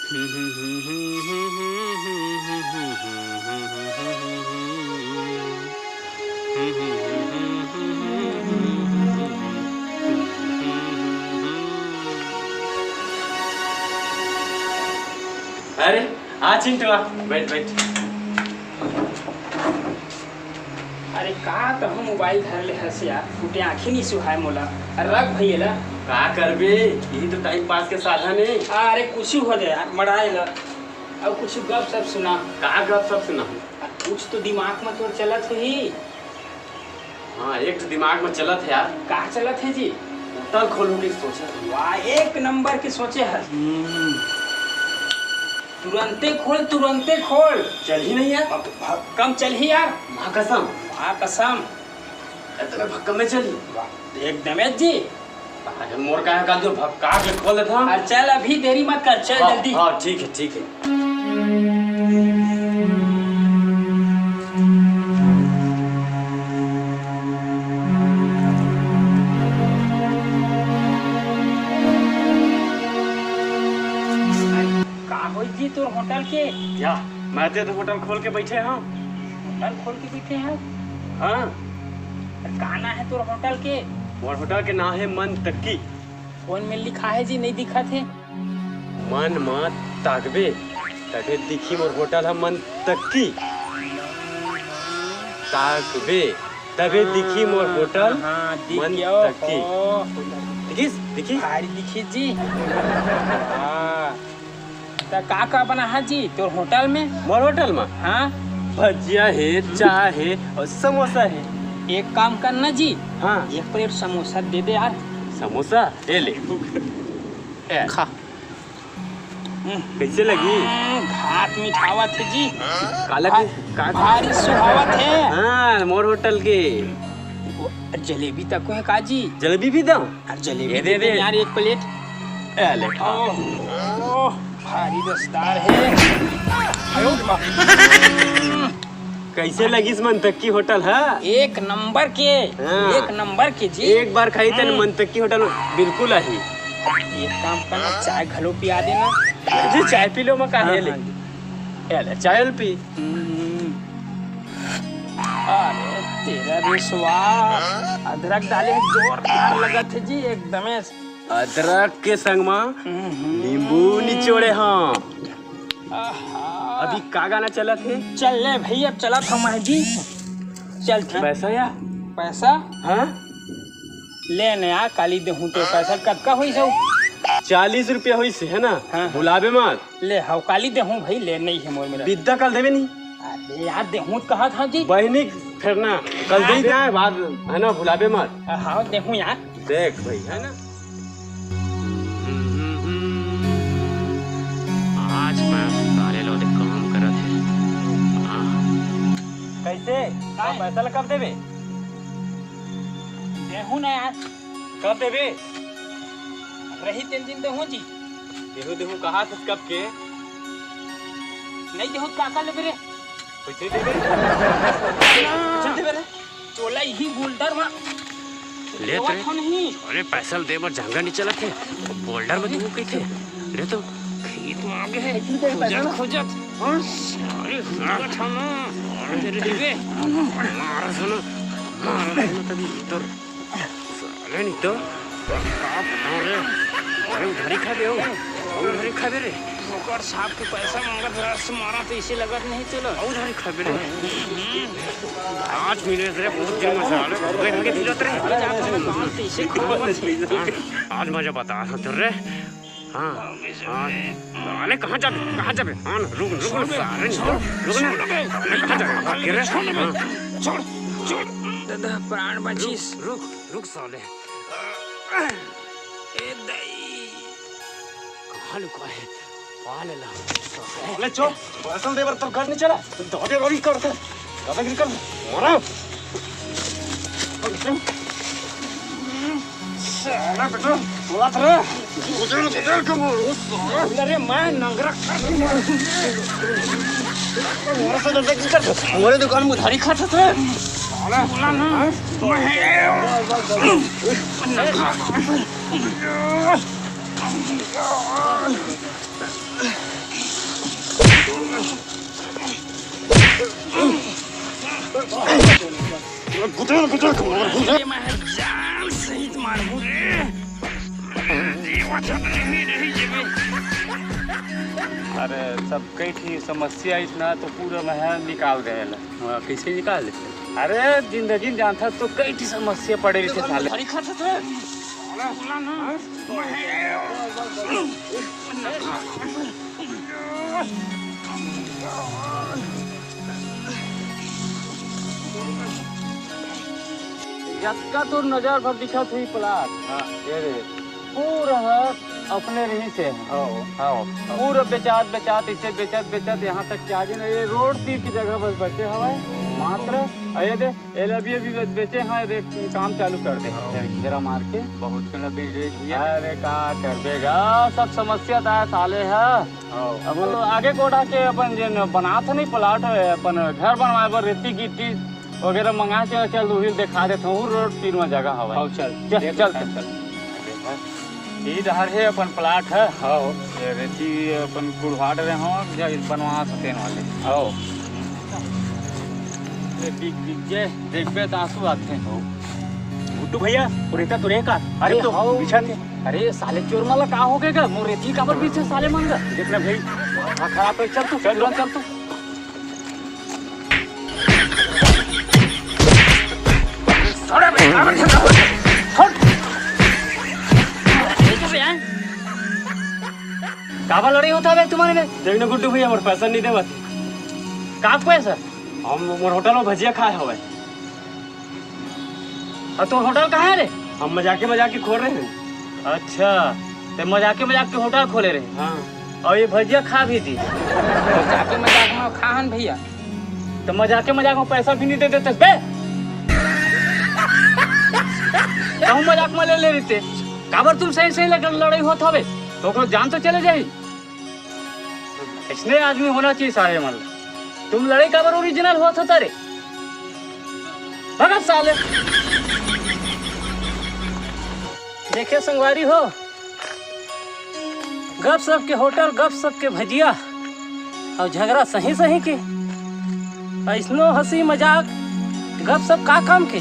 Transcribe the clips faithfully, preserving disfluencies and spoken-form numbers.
अरे, आ चिंटुआ, बैठ, बैठ। अरे का तहूँ मोबाइल धर ले हस यार, फूटे आँखी नी सुहाय मोला। अरे रख भैया ला। का करबे, यही तो टाइम पास के साधन हे। अरे कुछ हो जाए यार, मड़ाए ला। अउ कुछ गप सप सुना। का गप सप सुना? अरे कुछ तो दिमाग में तोर चलत होही। हाँ, एक तो दिमाग में चलत हे यार। का चलत हे जी? होटल खोलहूँ के सोचत हँव। वाह, एक नंबर के सोचे हस। हम्म। तुरंते खोल, तुरंते खोल। चलही नहीं यार? अब भक्कम चलही यार। माँ कसम। माँ कसम। इतने भक्कम में चलही? वाह, एकदमे जी। अरे मोर का है, का जो भक्का के खोल देत हँव। अरे चल, अभी देरी मत कर, चल हाँ, जल्दी। हाँ, ठीक है, ठीक है। का होई जी तोर होटल के? या, मैं तो होटल खोल के बैठे हँव। होटल खोल के बैठे हँव? हाँ। अरे का नाम हे तोर होटल के? मोर होटल के नाम हे मन तक्की। फोन में लिखा हे जी, नहीं दिखत हे। मन म ताकबे, तभे दिखी मोर होटल ह मन तक्की। ताकबे, तभे दिखी मोर होटल हाँ, दिख मन गयो, तक्की। हो। दिखिस? दिखिस? भारी दिखिस जी। हाँ। त का का बना हे जी तोर होटल में? मोर होटल में? हाँ। भजिया हे, चाय हे अउ समोसा हे। एक काम करना जी। हाँ। एक प्लेट समोसा दे दे यार। समोसा? ए ले। ए। खा। हम्म। कइसे लगी? हम्म, घात मिठावत हे जी। काला भा-, के, का भारी सुहावत हे। हाँ, मोर होटल के। वो जलेबी तको हे का जी? जलेबी भी दँव? अरे जलेबी ये दे दे दे। यार एक प्लेट। ए, ले खा। ओह, ओह, भारी रसदार हे। आयो रे माँ। कइसे लगिस मन तक्की होटल ह? एक नंबर के, हाँ। एक नंबर के जी। एक बार खाही त हम्म। मन तक्की होटल बिल्कुल आही। एक काम करना, चाय घलो पिया देना। जी, चाय पी लो, मैं काहे हाँ, ले? हाँ। ए ले, चाय ल पी। हम्म। अरे तेरा रे स्वाद, अदरक डाले हे, जोरदार लगत हे जी, एकदमे। अदरक के संग म हम्म। नींबू निचोड़े हँव। आहा। अभी का गाना चलत हे? चल ले भई, अब चलत हँव मैं जी। चल ठीक। पैसा या? पैसा? हाँ? ले न यार, काली देहूँ तो पैसा। कतका होइस हे? चालीस रुपया होइस हे ना? हाँ। भुलाबे मत। ले हव, काली देहूँ भई, ले, नहीं हे मोर मेर। बिद्दा कल देबे नहीं? अरे यार, देहूँ त कहत हँव जी। बहिनी फेरना, कल दे देना हे, बाद हे ना, भुलाबे मत। हाँ, देहूँ यार। देख भई, हे ना? आज मैं साले लोग काम करत हे। हाँ। कइसे? का? पैसा ला कब देबे? देहूँ ना यार। कब देबे? रही तेन दिन देहूँ जी। देहूँ, देहूँ, कहा था कब के? नहीं देहूँ, का कर लेबे रे? कइसे देबे? कइसे देबे रे? तोला इही बोल्डर म ले देवत रे। हो नहीं। अरे पैसा दे बर जंगा नहीं चलत हे। बोल्डर म देहूँ कइसे? ले तो। खेत म आगे हे। खोजत, खोजत। हाँ? अरे, खोजत हो ना। अरे, देबे। मार सुनो। मार सुनो तभी तोर साले नहीं तो। बाप, अरे, अरे, उधारी खा दे, ओ। उधारी खा दे रे। ओकर साहब के पैसा मांगत रस मारा तो इसे लगत नहीं चलो। उधारी खा दे रे। पाँच मिनट रे, बहुत दिन में साले, भागे, भागे फिरत रे। आज मजा बता, हाँ, तो रे। हाँ, हाँ। अरे, कहाँ जाबे? कहाँ जाबे? हाँ ना, रुक, रुक, रुक, अरे, रुक, रुक ना। अरे, कहाँ जाबे? भाग के रे। हाँ। छोड़, छोड़। दादा, प्राण बचिस। रुक, रुक, रुक, साले। ए दाई। कहाँ लुका है? पा लेला। साले चुप, भाषण दे बर तोर घर नहीं चला। दादागिरी करथे। दादागिरी कर। मारा। साला बेटा, बोला था रे। गुजर, गुजर के बोल। अरे मैं नंगरा कर दूंगा। हमारे साथ ऐसा क्यों करते? हमारे दुकान में उधारी खाता था। साला बोला ना। हाँ? मैं अरे, सब कई ठी समस्या इतना तो पूरा मैं निकाल दे ला। हाँ, कैसे निकाल देते? अरे, जिंदगी में जानता तो कई ठी समस्या पड़े रहिथे साले। जतका तोर नजर भर दिखत हुई प्लाट, हाँ। ये रे, पूरा ह अपने रहिस हे। हाँ। हाँ। पूरा बेचात, बेचात, इसे बेचात, बेचात यहाँ तक कि आगे ना, ये रोड तीर की जगह बस बचे हवय मात्र। अउ ये दे, ये ले अभी, अभी बेचे हैं, ये काम चालू कर दे, हाँ। घेरा मार के। बहुत कन बेच दे भैया। अरे का करबे गा, सब समस्या तो है साले है। हाँ। अब आगे कोठा के अपन जेन बनात नहीं प्लाट है, अपन घर बनवाए बर रेती गिट्टी वगैरह मंगा के चल, उही ल देखा देत हूँ, रोड तीर में जगह हवा। हाँ, चल। चल, देख चल, चल, चल। चल। ये डहर है अपन प्लाट है। हाँ। ये रेती अपन कुड़वाट रहे हो, जब बनवा सकेन वाले। हाँ। ये बिक, बिक जे, देखबे त आंसू आथे। गुड्डू भैया, वो रेता तो रहे का? अरे, जब तो हाँ। बिछा थे। अरे, साले चोर मन ला का हो गे गा? मोर रेती काबर बिछे साले मन गा? देख ना भाई, माथा खराब है, चल तू, चल, तुरंत चल तू। छोड़ बे, काबर झगड़ा होत हे? छोड़। काबर लड़ाई होत हवे तुम्हर में? देख ना गुड्डू भैया, मोर पैसा नहीं देवत। का पैसा? हम मोर होटल में भजिया खाए हवे। अउ तोर होटल कहाँ हे रे? हम मजाके मजाके खोल रहे हैं। अच्छा, ते मजाके मजाक के होटल खोले रहे। हाँ। अउ ये भजिया खा भी दी। मजाके मजाक में खाहन भैया। तो मजाके मजाक में पैसा भी नहीं दे देते बे। कहूँ मजाक में ले ले रहिते। काबर तुम सही सही लग लड़ाई होत हवे? तो ओकरो जान तो चले जाही। इसने आदमी होना चाहिए सारे मन। तुम लड़ाई काबर ओरिजिनल होत होता रे? भगत साले। देखे संगवारी हो, गपशप के होटल, गपशप के भजिया, अउ झगड़ा सही सही के। अइसनो हंसी मजाक, गपशप का काम के?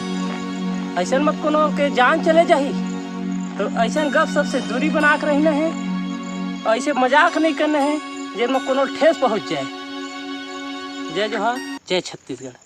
अइसन मत कोनो के जान चले जाही, तो अइसन गपशप से दूरी बना के रहना है। अइसे मजाक नहीं करना है, जेन में कोनो ठेस पहुंच जाए। जय जोहार, जय छत्तीसगढ़।